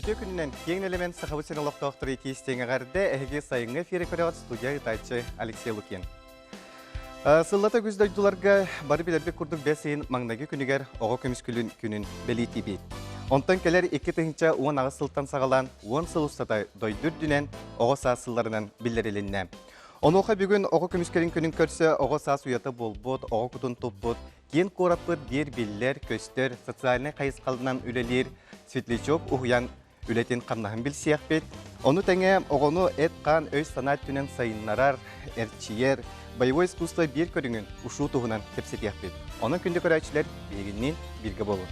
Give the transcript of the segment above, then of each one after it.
Үтүө күнүнэн киэҥ нэлэмэн Сахабыт сирин олохтоохторо итии-истиҥ эҕэрдэ эһиги сайыҥҥы эфири көрөҕүт студия ыытааччы Алексей Лукин. Сыллата үгүс дойдуларга бары билэрбит курдук бэс ыйын маҥнайгы күнүгэр оҕо көмүскүлүн күнүн бэлиэтиибит. Онтон кэлэр 2018 сылтан саҕалаан 10 сыл устата дойду үрдүнэн оҕо саас сылларынан биллэрилиннэ. Онуоха бүгүн оҕо көмүскэлин күнүн көрсө оҕо саас уйата буолбут, оҕо кутун туппут, киин куораппыт биир биллэр-көстөр социальнай хайысхалынан үлэлиир Светлячок уһуйаан үлэтин-хамнаһын билсиэхпит. Ону тэҥэ оҕону эт-хаан өй-санаа өттүнэн сайыннарар, эрчийэр, боевой искусство биир көрүҥүн ушу туһунан кэпсэтиэхпит. Онон күндү көрөөччүлэр биһигинниин бииргэ буолун.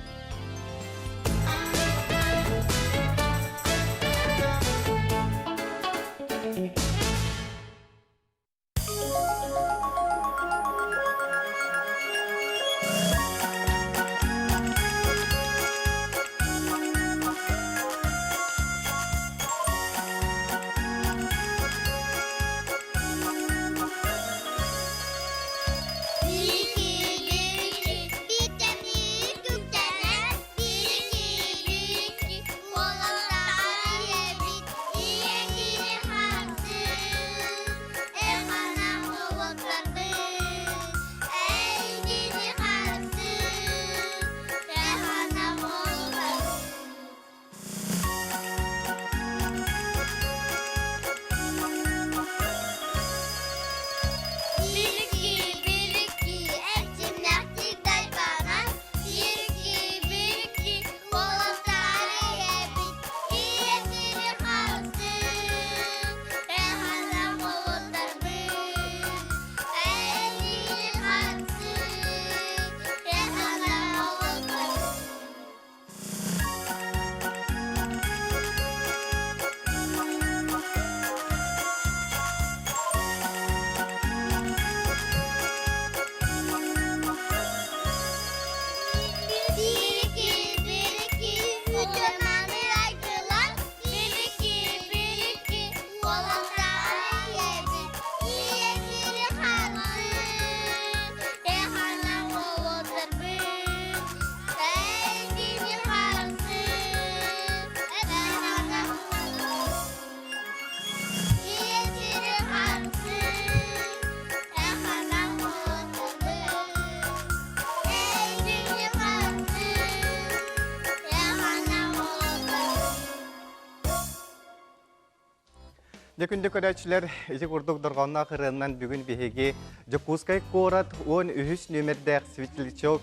Дьэ күндү көрөөччүлэр, ити курдук дорҕоонноох ырыаннан бүгүн биһиги Дьокуускай куорат 13 нүөмэрдээх Светлячок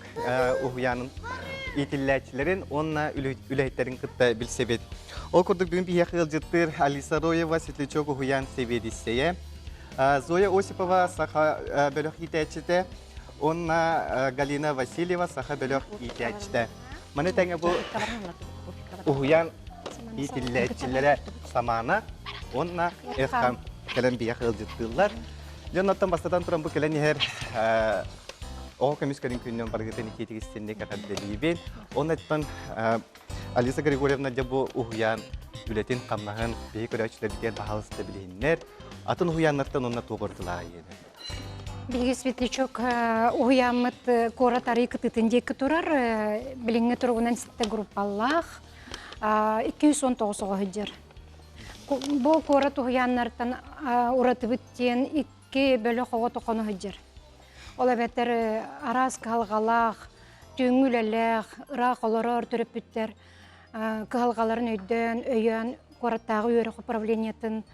уһуйаанын иитиллээччилэрин уонна үлэһиттэрин кытта билсэбит. Ол курдук бүгүн биһиэхэ ыалдьыттыыр Алиса Роева Светлячок уһуйаан сэбиэдиссэйэ, Зоя Осипова саха бөлөх иитээччитэ уонна Галина Васильева саха бөлөх иитээччитэ. Маны тэҥэ бу уһуйаан иитиллээччилэрэ Самаана уонна Эрхан кэлэн биһиэхэ ыалдьыттыыллар. Дьон оттон бастатан туран бу кэлэн иһэр оҕо көмүскэлин күнүнэн барыгытын итиитик истинник эҕэрдэлиибин. Оннуттан Алиса Григорьевна дьэ бу уһуйаан үлэтин-хамнаһын биһи көрөөччүлэрбитигэр баһаалыста билиһиннэр. Атын уһуйааннартан онно туох уратылаах Биһиги Светлячок уһуйааммыт куорат арый кытыытын диэки турар. Билиҥҥи туругунан ситэ группалаах. 219 оҕо сылдьар. Бу куорат уһуйааннартан уратыбыт диэн икки бөлөх оҕо тохоно сылдьар. Ол эбэтэр араас кыһалҕалаах, түүҥҥү үлэлээх, ыраах олорор төрөппүттэр кыһалҕаларын өйдөөн, өйөөн куораттааҕы үөрэх управлениетын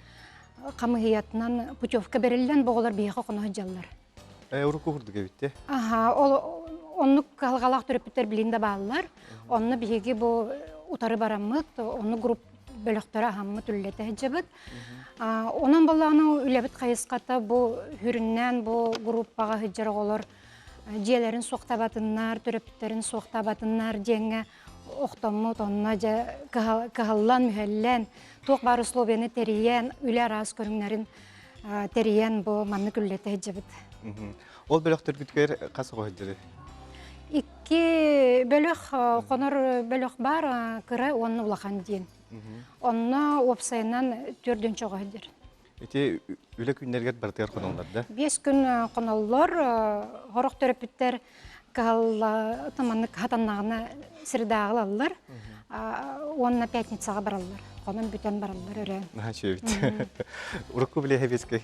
хамыыһыйатынан путевка бэриллэн бу оҕолор биһиэхэ хоно сылдьаллар. Э, урукку курдук эбит те. Аха, ол оннук кыһалҕалаах төрөппүттэр билин да бааллар. Онно биһиги бу утары бараммыт, онну групп бөлөхтөрө аһаммыт үллэтэ сылдьабыт. Онон баллааны үлэбит хайысхата бу хүрүннээн бу группаҕа сылдьар оҕолор дьиэлэрин суохтабатыннар, төрөппүттэрин суохтабатыннар диэҥҥэ охтоммут, онно дьэ кыһаллан, мүһэллэн, туох баар условияны тэрийэн, үлэ араас көрүҥнэрин тэрийэн бу маннык үллэтэ сылдьабыт. Ол бөлөхтөргүтүгэр хас оҕо сылдьарый? Икки бөлөх хонор бөлөх баар, кыра уонна улахан диэн. Онно уопсайынан төрдүнчэ оҕо сылдьар. Ити үлэ күннэригэр барытыгар хоноллор да? Биэс күн хоноллор, сорох төрөппүттэр. Кыһалла маннык хатаннаҕына средааҕы ылаллар уонна пятницаҕа бараллар. Хонон бүтэн бараллар өрөөн. Наһаа үчүгэйбит. Урукку билэ сэбиэскэй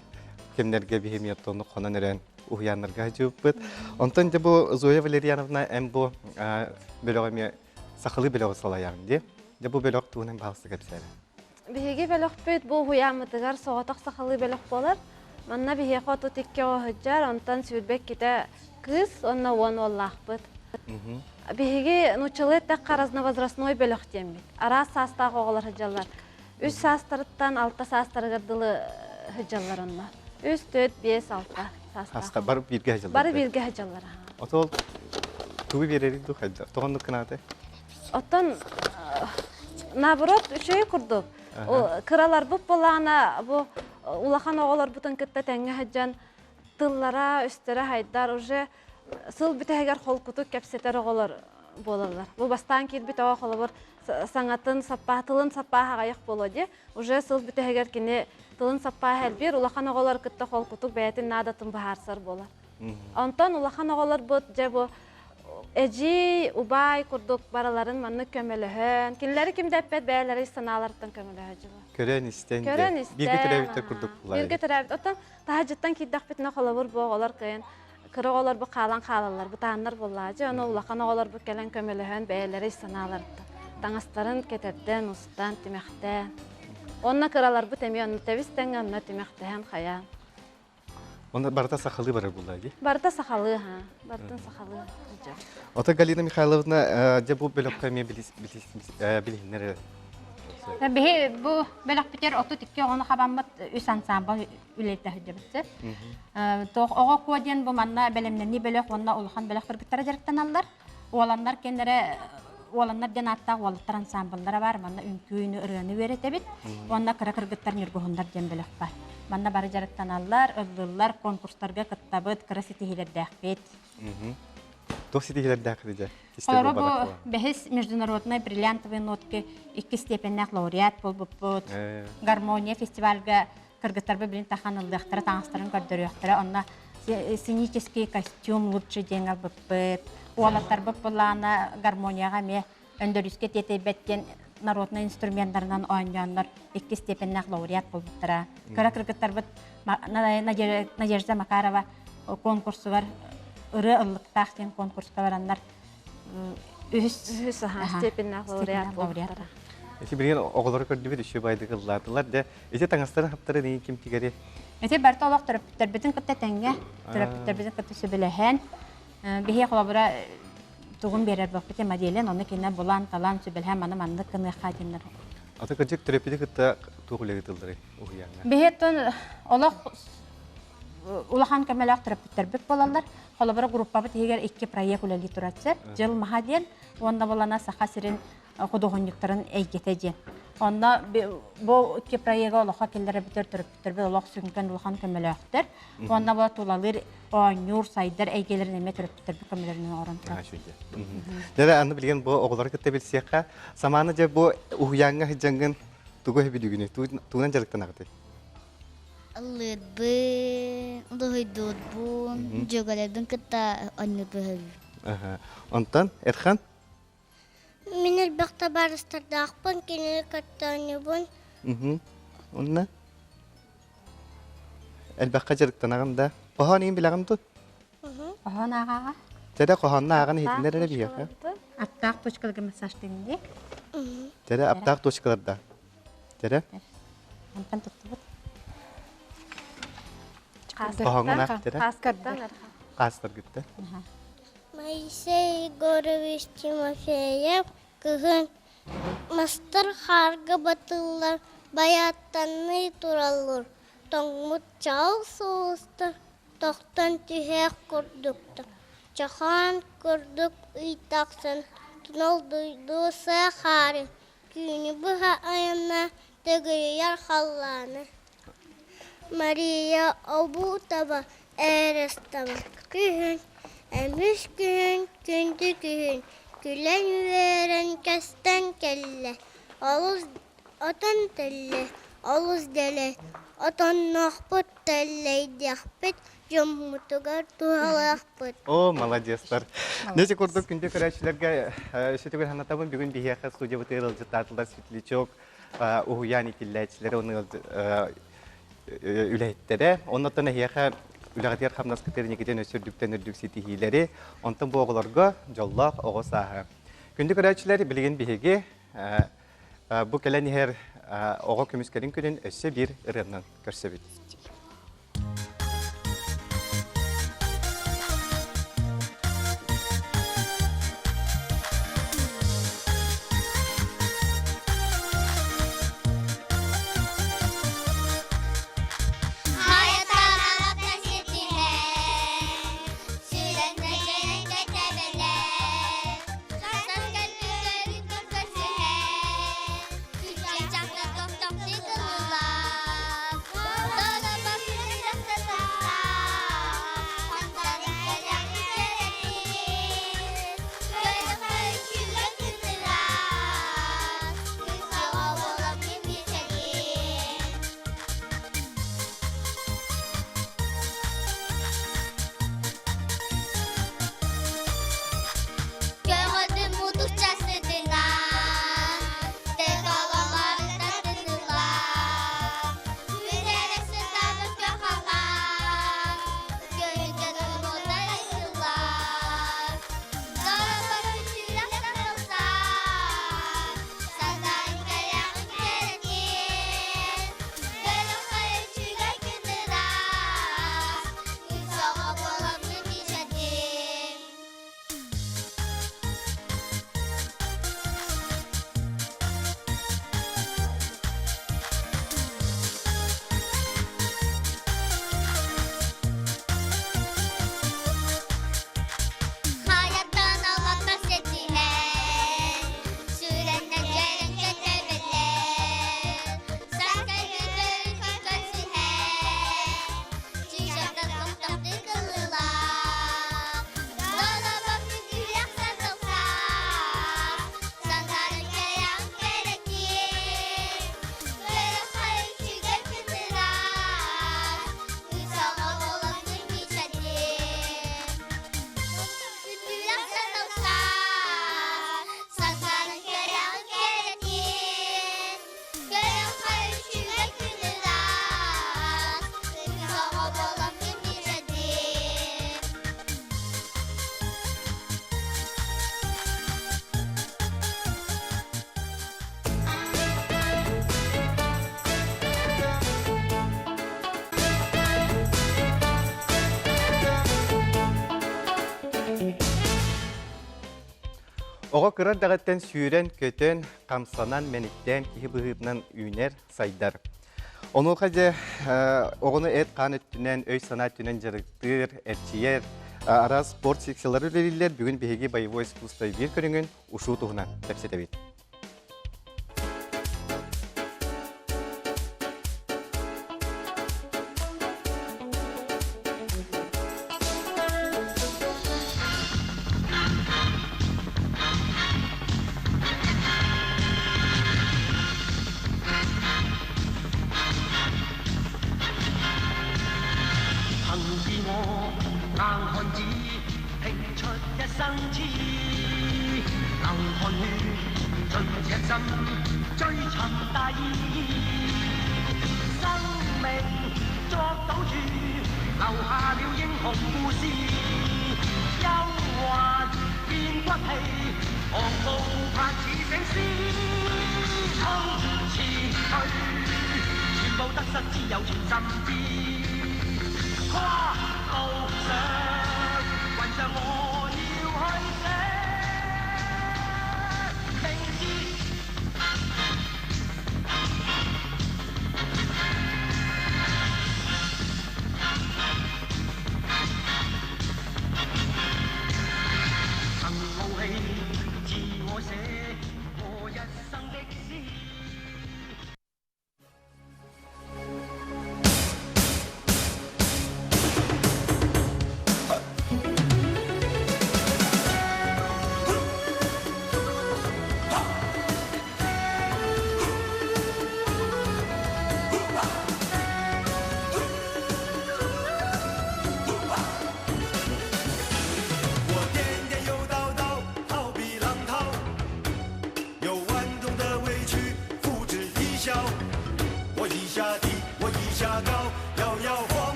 кэмнэргэ биһи оттонну хонон өрөөн уһуйааннарга сылдьыбыппыт. Онтон дьэ бу Зоя Валерьяновна эн бу бөлөҕү эмиэ сахалыы бөлөҕү салайаҕын дии. Дьэ бу бөлөх туһунан баһаалыста кэпсээн. Биһиги бөлөхпүт бу уһуйааммытыгар соҕотох сахалыы бөлөх буолар. Манна биһиэхэ 32 оҕо сылдьар, онтон 22 кыыс уонна 10 уоллаахпыт. Биһиги нууччалыы эттэххэ разновозрастной бөлөх диэммит. Араас саастаах оҕолор сылдьаллар. Үс саастарыттан алта саастарыгар дылы сылдьаллар онно. Үс, төрт, биэс, алта саастаах. Бары бииргэ сылдьаллар. Бары бииргэ сылдьаллар. Отол тугу биэрэрий дуу хайда? Тоҕоннук кынааты? Оттон наоборот үчүгэй курдук. Кыраларбыт буоллаҕына бу улахан оҕолорбутун кытта тэҥҥэ сылдьан тыллара, өстөрө хайдар уже сыл бүтэһигэр холкутук кэпсэтэр оҕолор буолаллар. Бу бастаан киирбит оҕо холобур саҥатын саппаа тылын саппааһа аҕыйах буолуо дии. Уже сыл бүтэһигэр кини тылын саппааһа элбиир, улахан оҕолор кытта холкутук бэйэтин наадатын быһаарсар буолар. Онтон улахан оҕолорбут дьэ бу эдьиий, убаай курдук барыларын маннык көмөлөһөн, кинилэри ким да эппэт бэйэлэрэ санааларыттан көмөлөһө дьылы. Көрөн истэн, Көрөн истэн, бииргэ төрөөбүттэр курдук булар. Бииргэ төрөөбүт. Оттон таһырдьаттан киирдэхпитинэ холобур бу оҕолор кыайан кыра оҕолор бу хаалан хаалаллар, бытааннар буоллаҕа. Дьэ, ону улахан оҕолорбут кэлэн көмөлөһөн бэйэлэрэ ис санааларыттан таҥастарын кэтэрдэн, устан, тимэхтээн. Онно кыраларбыт эмиэ онно тэбис тэҥҥэ онно тимэхтэһэн хайаан. Онно барыта сахалыы барар буолла дии. Барыта сахалыы, ха. Барытын сахалыы. Ото Галина Михайловна, дьэ бу бөлөххө эмиэ билиһиннэр Биһи бу бөлөхпүтэр 32 оҕону хабаммыт үс ансамбл үлэлэтэ сылдьабыт. Тоох оҕо куо диэн бу манна бэлэмнэнии бөлөх уонна улахан бөлөх кыргыттара дьарыктаналлар. Уоланнар кэннэрэ уоланнар диэн ааттаах уолаттар ансамбллара бар. Манна үҥкүүнү, ырыаны үөрэтэбит. Уонна кыра кыргыттар ньургуһуннар диэн бөлөх бар. Манна бары дьарыктаналлар, ыллыыллар, конкурстарга кыттабыт, кыра ситиһиилэрдээхпит. Туох ситиһиилэрдээххит дьэ? Олоро бу бэһис международной бриллиантовые нотки икки степеннээх лауреат буолбуппут. Гармония фестивальга кыргыттарбы билин тахан ыллыахтара, таҥастарын көрдөрүөхтэрэ. Онно сценический костюм лучше диэн албыппыт. Уолаттарбыт былаана гармонияҕа эмиэ өндөрүскэ тиэтэйбэт диэн народнай инструменнарынан оонньооннор икки степеннээх лауреат буолбуттара. Кыра кыргыттарбыт Надежда Макарова конкурсугар ырыа ыллыктаах диэн конкурска бараннар үһүс үһүс степеннээх лауреат буолбуттара. Ити билигин оҕолору көрдүбүт үчүгэй байдык ыллаатылар дэ ити таҥастарын хаптарын иин ким тигэри Ити барыта олох төрөппүттэрбитин кытта тэҥҥэ төрөппүттэрбитин кытта сөбүлэһэн биһи холобура тугун биэрэр буолбут моделин ону кинэ булан талан сүбэлэһэн маны маннык гыныахха диэннэр Аты кырдьык төрөппүтү кытта туох үлэ ыытылларый уһуйааҥҥа? Биһиэттэн олох улахан көмөлөөх төрөппүттэрбит буолаллар. Холобура группабыт иһигэр икки проект үлэлии турар сир. Дьыл маһа диэн уонна булана Саха сирин худуоһунньуктарын эйгэтэ диэн. Онно бу икки проега олоххо киллэрэ бүтэр төрөппүттэрбит олох сүҥкэн улахан көмөлөөхтөр. Уонна бу тулалыыр оонньуур, сайдар эйгэлэрин эмиэ төрөппүттэрбит көмөлөрүнэн оҥорон турар. Дьэ, аны билигин бу оҕолору кытта билсиэххэ. Самаана дьэ бу уһуйааҥҥа сылдьаҥҥын тугу өйбүдүгүнүй? Тугунан дьарыктанаҕытый? Ыллыырбын, дуһуйдуурбун, дьүөгэлэрбин кытта оонньуурбун Онтон Эрхан? Мин элбэх табаарыстардаахпын, кинини кытта оонньуубун. Онно? Элбэххэ дьарыктанаҕын да? Хоһоон иин билэҕин тут? Хоһоон ааҕааҕа? Тэрэ хоһоонно ааҕан иһитиннэр эрэ биһиэхэ. Аптаах точкаларга массажтыын дии. Тэрэ аптаах точкаларда. Тэрэ. Онтон туттубут. Хоһооҥҥун аах тэрэ. Хаастаргытта. Моисей Егорович Тимофеев кыһын мастар хаарга батыллар байааттаныы тураллар тоҥмут чаҕыл соҕустар тохтон түһээх курдуктар чохоон курдук ый тахсан тунал-дуйдуу сыа хаары түүнү быһа айанна төгүрүйэр халлааны Мария Обутова Эрэстова күһүн, эмис күһүн, күндү күһүн күлэн-үөрэн көстөн кэллэ, олус отон тэллэ, олус дэлэй. Отонноохпут, тэллэйдиэхпит, дьоммутугар туһалаахпыт. О, молодецтар. Нече курдук күндү көрөөччүлэргэ өссө санатабын бүгүн биһиэхэ студиябытыгар ыалдьыттаатылар Светлячок уһуйаан итиллээччилэрэ уонна үлэһиттэрэ. Оннуттан эһиэхэ үлэҕитигэр хамнаскытыгар инникитин өссө үрдүктэн үрдүк ситиһиилэри, онтон бу оҕолорго дьоллоох оҕо сааһа. Күндү көрөөччүлэр, билигин биһиги бу кэлэн иһэр оҕо көмүскэлин күнүн өссө биир ырыанан көрсөбүт. Көҕөтүн мутукча сытынан, Текалалары татынылар, Күнэрэ сытабыт көхалар, Көйгө тумулар айылар, Дорогор күтүүлэх тахсар, Сатаан кэлэҕин кэрэтин, Бөлөххө үчүгэй күн ыраас, Күн соҕо буоламмын мичэтин. Хайаттан аллата сэтиһэн, сүрэннэ дьэрэн кэтэбэлэр, саскайгытын көрсүһэн, чыычатан тохтохтуу кылылар, долобок күлэх сатылсар, сандарын кэрэҕин кэрэтин, бөрөххө үчүгэй кытырар, Күсаҕа буолан мичэтин. Күтүлэх сатылсар, сандарын кэрэҕин кэрэтин, Көрөххө үчүгэй күн ыраас, Күсаҕа буолан мичэтин. Оҕо кыра эрдэҕиттэн сүүрэн-көтөн, хамсанан, мэниктээн киһи быһыытынан үүнэр, сайдар. Онуоха дьэ оҕону эт-хаан өттүнэн, өй-санаа өттүнэн дьарыктыыр, эрчийэр араас спорт секциялары үлэлииллэр. Бүгүн биһиги боевой искусство биир көрүҥүн ушу туһунан кэпсэтэбит.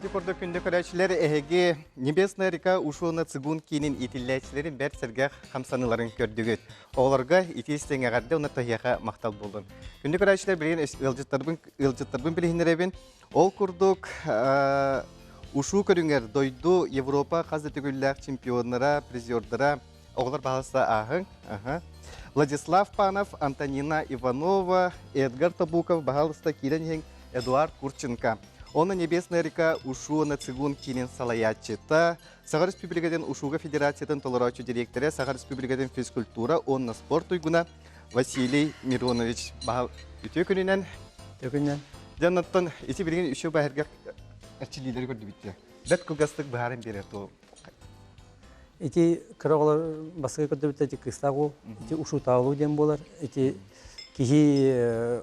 Ити курдук күндү көрөөччүлэр эһиги Небесная река ушуона цыгун киинин иитиллээччилэрин бэрт сэргэх хамсаныыларын көрдүгүт. Оҕолорго ити истиҥ эҕэрдэ уонна таһиэхэ махтал буоллун. Күндү көрөөччүлэр билигин ыалдьыттарбын ыалдьыттарбын билиһиннэрэбин. Ол курдук ушу көрүҥэр дойду Европа хас да төгүллээх чемпионнара, призердара оҕолор баһылыста ааһыҥ. Владислав Панов, Антонина Иванова, Эдгар Табуков баһылыста киирэн иһиҥ Эдуард Курченко. Онно Небесная река Ушу на Цигун киинин салайааччыта, Саха Республикатын Ушуга Федерациятын толороочу директора, Саха Республикатын физкультура уонна спорт туйгуна Василий Миронович баһыл үтүө күнүнэн. Үтүө күнүнэн. Дьон оттон ити билигин үчү баһырга эрчиллиилэри көрдүбүт. Бэрт кылгастык быһааран биэрэр туол. Ити кыра оҕолор бастакы көрдөбүттэр ити кыыстаах уол, ити ушутаалуу диэн буолар. Ити киһи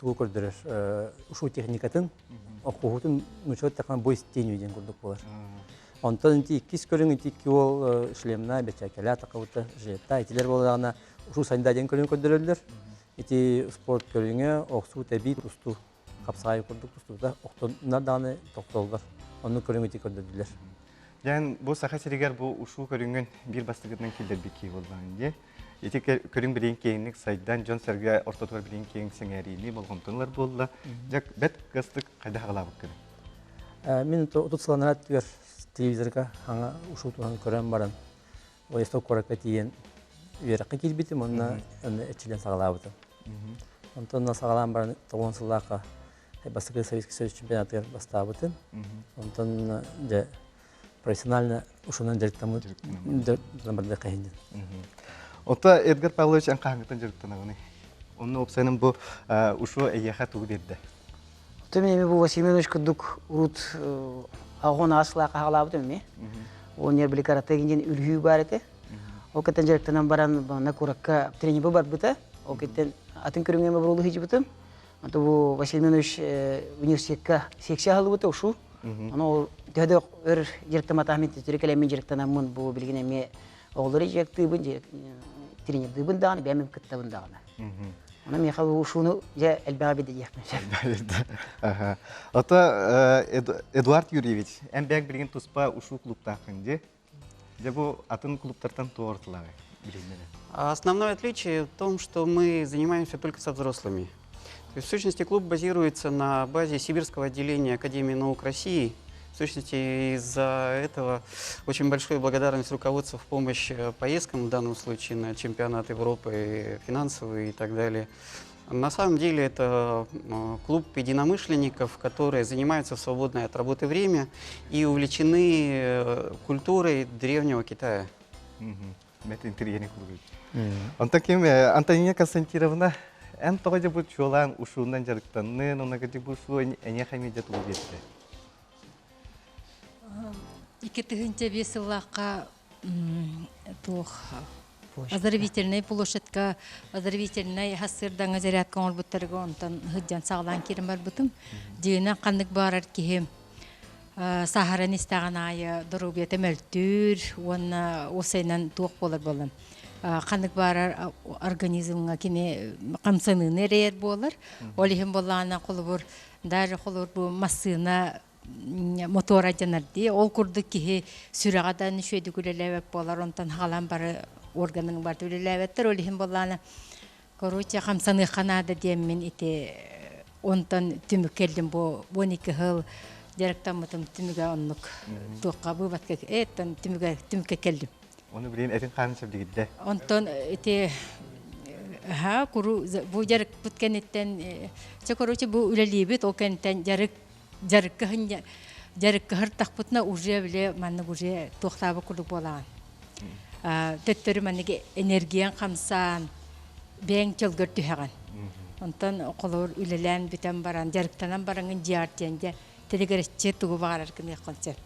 тугу көрдөрөр ушу техникатын, охуһутун нучуот тахан бой тенью диэн курдук буолар. Онтон ити иккис көрүҥ ити икки уол шлемна, бэчээкэлээ такабыта жилетта итилер буоллаҕына ушу сайда диэн көрүҥ көрдөрөллөр. Ити спорт көрүҥэ охсуу тэбии тустуу хапсаҕай курдук тустубута охтоннор даҕаны тохтоллор. Оннук көрүҥ ити көрдөрдүлэр. Дьэн бу Саха сиригэр бу ушу көрүҥүн биир бастакытынан киллэрбит киһи буоллаҕын дии. Ити көрүҥ билигин киэҥник сайдан, дьон-сэргэ ортотугар билигин киэҥ сэҥээриини, болҕомтону ылар буолла. Дьэ, бэрт кыстык хайдах аҕалаабыккын? Мин отут сылланара түгэр телевизорга хаҥа ушу туһан көрөн баран, Владивосток куоракка тиийэн үөрэххэ киирбитим уонна эччилэн саҕалаабытым. Онтон саҕалаан баран тоҕуон сыллаахха бастакы Советский Союз чемпионатыгар бастаабытым. Онтон дьэ профессионально ушунан дьарыктаммыт дьарыктаммыт иһин. Ото Эдгар Павлович эн хаһааҥҥыттан дьарыктанабыный? Онно уопсайынан бу ушу эйиэхэ тугу биэрдэ? Оттон эми бу Василий Иванович курдук урут аҕон аслаах аҕалаабытым эми. Ол били карате диэн үлүһүү баар этэ. Ол кэттэн дьарыктанан баран манна куоракка тренербы барбыта. Ол кэттэн атын көрүҥҥэ бобролу сылдьыбытым. Ото бу Василий Иванович университетка секция аһыллыбыта ушу. Ону ол төһө да өр дьарыктаматаах мин төттөрү кэлэммин дьарыктанаммын бу билигин эмиэ оҕолору дьарыктыыбын, тренердыыбын даҕаны, бэйэм кыттабын даҕаны. Ону миэхэ ушуну дьэ элбэҕи бидэ диэхпин сөп. Ото Эдуард Юрьевич, эн бэйэҥ билигин туспа ушу клубтааххын дии. Дьэ бу атын клубтартан туортулаҕай билиннэрэ? Основное отличие в том, что мы занимаемся только со взрослыми. То есть, в сущности, клуб базируется на базе Сибирского отделения Академии наук России. В сущности, из-за этого очень большую благодарность руководству в помощь поездкам, в данном случае на чемпионат Европы, финансовые и так далее. На самом деле это клуб единомышленников, которые занимаются в свободное от работы время и увлечены культурой древнего Китая. Бэрт интэриэһинэй клуб. Онтон ким Антонина Константиновна эн тоҕо дьэ бу чуолаан ушуунан дьарыктаннын, онно бу суу эйиэхэ эмиэ дьэ тугу биэрдэ? 2005 сыллаахха туох оздоровительнай площадка оздоровительнай хассырдаҥа зарядка оҥорбуттарыгар онтон сылдьан саҕалаан киирэн барбытым. Дьиҥинэн ханнык баарар киһи сааһыран истэҕин аайы доруобуйата мөлтүүр уонна уопсайынан туох буолар буолан ханнык баарар организмҥа кини хамсаныыны эрэйэр буолар. Ол иһин буоллаҕына холобур даже холобур бу массыына мотуора дьанар дии. Ол курдук киһи сүрэҕэ да үчүгэйдик үлэлээбэт буолар, онтон хаалан бары органын барыта үлэлээбэттэр. Ол иһин буоллаҕына, короче, хамсаныахха наада диэммин ити онтон түмүк кэллим бу 12 сыл дьарыктаммытым түмүгэ оннук туохха быыбатка эттэн түмүгэ түмүккэ кэллим. Ону билигин этин хаанын сөбүлүгүдэ. Онтон ити ха куру бу дьарыкпыт кэнниттэн чэ короче бу үлэлиибит ол кэнниттэн дьарык дьарыккыһын дьарыккыһыртахпытына уже бile маннык уже туохтаабыт курдук буолаҕын төттөрү маннык энергиян хамсаан бэйэҥ чөлгөр түһэҕин онтон холобур үлэлээн бүтэн баран дьарыктанан бараҥын дьиэҕэр тиийэн дьэ тилигирэччи тугу баҕарар гыныаххын сөп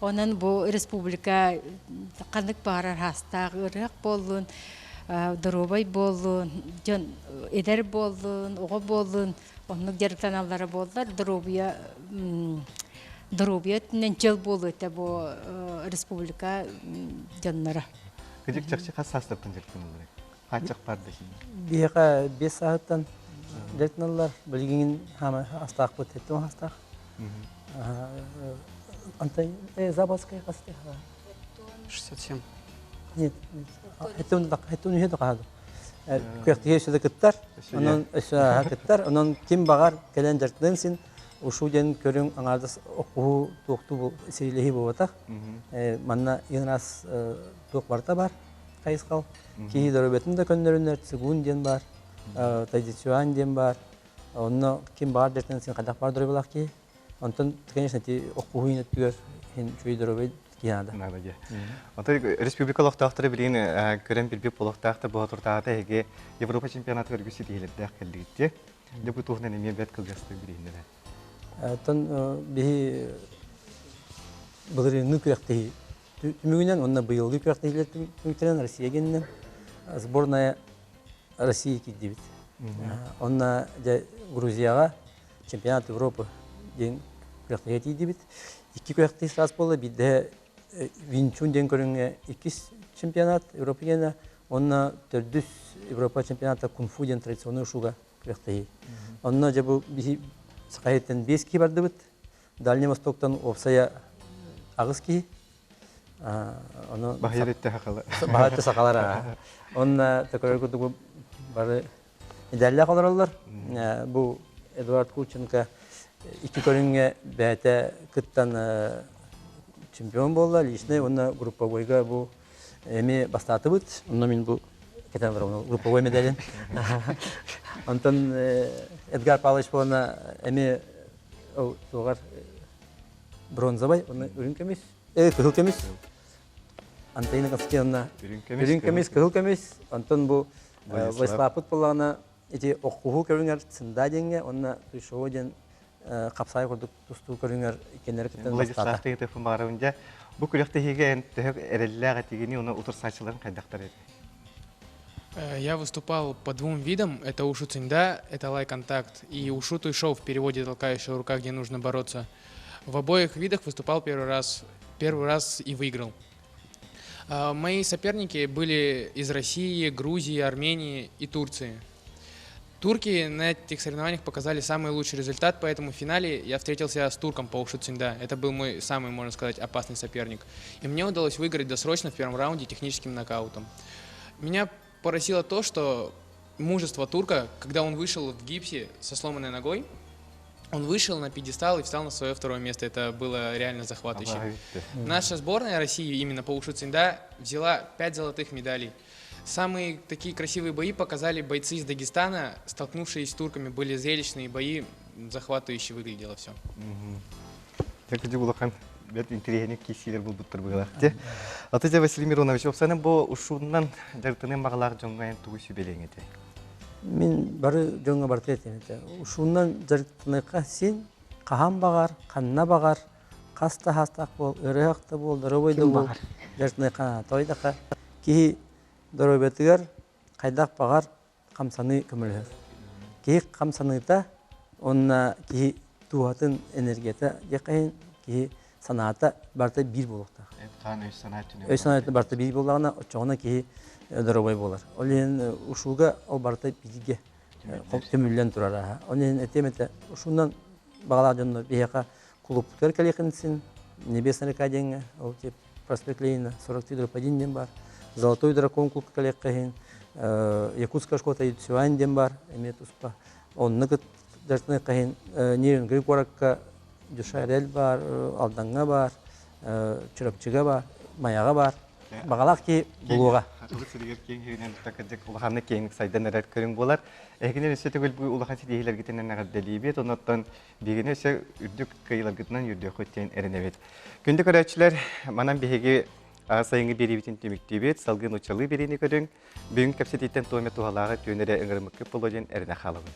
онон бу республика ханнык баҕарар хаастаах ыарыһах буоллун доруобай буоллун дьон эдэр буоллун оҕо буоллун Оннук дьарыктаналлара буоллар, доруобуйа доруобуйа өттүнэн чөл буолуо этэ бу республика дьонноро. Кыдьык чахчы хас саастартан дьарыктаналлар? Хааччах баар да иһин. Биһиэхэ 5 сааһыттан дьарыктаналлар. Билигин хаама астаахпыт, сэттэ астаах. Антай Забалская хасты. 67. Нет, хеттун үһе тоқады. Күрәхтиге өсө кыттар, онон өсө кыттар, онон ким бағар кэлэн дьарыктанын син ушу диэн көрүҥ аҥаардас окуһу туохтуу сирилэһии буолбатах. Манна иҥрас туох барыта бар хайысхал. Киһи доруобуйатын да көннөрүнэр цигун диэн бар, тайдицюань диэн бар. Онно ким баар дьарыктанын син хайдах баар доруобуйалаах киһи. Онтон, конечно, ити окуһуйун өттүгэр иһин үчүгэй доруобуйа киһи наада. Наада дии. Онтон республика олохтоохторо билигин көрөн билбит буолуохтаах буһа эһиги Европа чемпионатыгар үгүс ситиһиилэрдээх кэллигит дии. Дьэ бу туһунан эмиэ бэрт кылгастык билиһиннэрэ. Оттон биһи былырыыҥҥы күрэхтэһии түмүгүнэн уонна быйылгы күрэхтэһиилэр түмүктэринэн Россия генинэн сборная России киирдибит. Онно дьэ Грузияҕа чемпионат Европы диэн күрэхтэһиигэ тиийдибит. Икки күрэхтэһии саас буолла, биирдэ Винчун диэн көрүҥҥэ иккис чемпионат Европа гиэнэ, уонна төрдүс Европа чемпионата кунг-фу диэн традиционный ушуга күрэхтэһии. Онно дьэ бу биһи Саха сириттэн биэс киһи бардыбыт. Дальний Востоктан уопсайа аҕыс киһи. Ону Баһыйар өттө сахалар. Баһыйар өттө сахалар. Онно төкөрөр курдук бары Идэллээх олороллор. Бу Эдуард Кученко икки көрүҥҥэ бэйэтэ кыттан чемпион буолла, личный уонна групповойга бу эми бастаатыбыт. Онно мин бу кэтэн олоробун групповой медалин. Онтон Эдгар Павлович буолана эми туоҕар бронзовай, уонна үрүҥ көмүс, кыһыл көмүс. Антонина Константиновна үрүҥ көмүс, кыһыл көмүс. Онтон бу Владиславпыт буоллаҕына ити оххуһуу көрүҥэр Цинда диэҥҥэ уонна Туйшово диэн хапсаай курдук тустуу көрүҥэр иккиэннэри кыттан Владислав Тыгытыппын баҕарабын дьэ бу күрэхтэһиигэ эн төһө эрэллээх этигини уонна утарсааччыларын хайдахтар этэй? Я выступал по двум видам. Это ушу цинда, это лай-контакт, и ушу туйшоу в переводе толкающая рука, где нужно бороться. В обоих видах выступал первый раз, первый раз и выиграл. Мои соперники были из России, Грузии, Армении и Турции. Турки на этих соревнованиях показали самый лучший результат, поэтому в финале я встретился с турком по Ушу Цинда. Это был мой самый, можно сказать, опасный соперник. И мне удалось выиграть досрочно в первом раунде техническим нокаутом. Меня поразило то, что мужество турка, когда он вышел в гипсе со сломанной ногой, он вышел на пьедестал и встал на свое второе место. Это было реально захватывающе. Наша сборная России именно по ушу Цинда взяла 5 золотых медалей. Самые такие красивые бои показали бойцы из Дагестана, столкнувшись с турками. Были зрелищные бои, захватывающе выглядело все. Дьэ улахан бэрт интэриэһинэй киирсиилэр булбуттар быһыылаах дии. Аты дьэ Василий Миронович, опсанан бу ушуунан дьарыктаныан баҕалаах дьоҥҥо эн тугу сүбэлиэҥ этэй? Мин бары дьоҥҥо барыта этим этэ. Ушуунан дьарыктаныахха син хаһан баҕар, ханна баҕар, хас да хаастаах буол, ыарыһах да буол, доруобай да буол, дьарыктаныахха тойдаха киһи доруобуйатыгар хайдах баҕар хамсаныы көмөлөһөр. Киһи хамсаныыта уонна киһи дууһатын энергията диэххэ иһин киһи санаата барыта биир буолуохтаах. Өй санаата барыта биир буоллаҕына, оччоҕуна киһи доруобай буолар. Ол иһин ушууга ол барыта бииргэ түмүллэн турар. Ол иһин этиэм этэ, ушуунан баҕалаах дьоннор биһиэхэ кулууппутугар кэлиэххин син Небесная река диэҥҥэ, ол тип проспект Ленина, 43 дробь 1 диэн баар, Золотой дракон клубка кэлиэххэ иһин, Якутская школа Тайцюань диэн баар, эмиэ туспа. Онно кыттарсыныахха иһин Нерюнгри куоракка Дюшарель баар, Алдаҥҥа баар, Чурапчыга баар, Майаҕа баар. Баҕалаах киһи булуоҕа. Хатылы сиригэр киэҥ сиринэн кырдьык улаханнык киэҥник сайдан эрэр көрүҥ буолар. Эһигини өссө төгүл бу улахан ситиһиилэргитинэн эҕэрдэлиибит. Оннуттан биһигини өссө үрдүк кыайыыларгытынан үрдүөххүт диэн эрэнэбит. Күндү көрөөччүлэр, манан биһиги сайыҥҥы биэриибитин түмүктүүбүт. Салгыы нууччалыы биэриини көрүҥ. Бүгүн кэпсэтииттэн туох эмэ туһалааҕы түүн эрэ ыҥырыммыккыт буолуо диэн эрэнэ хаалабын.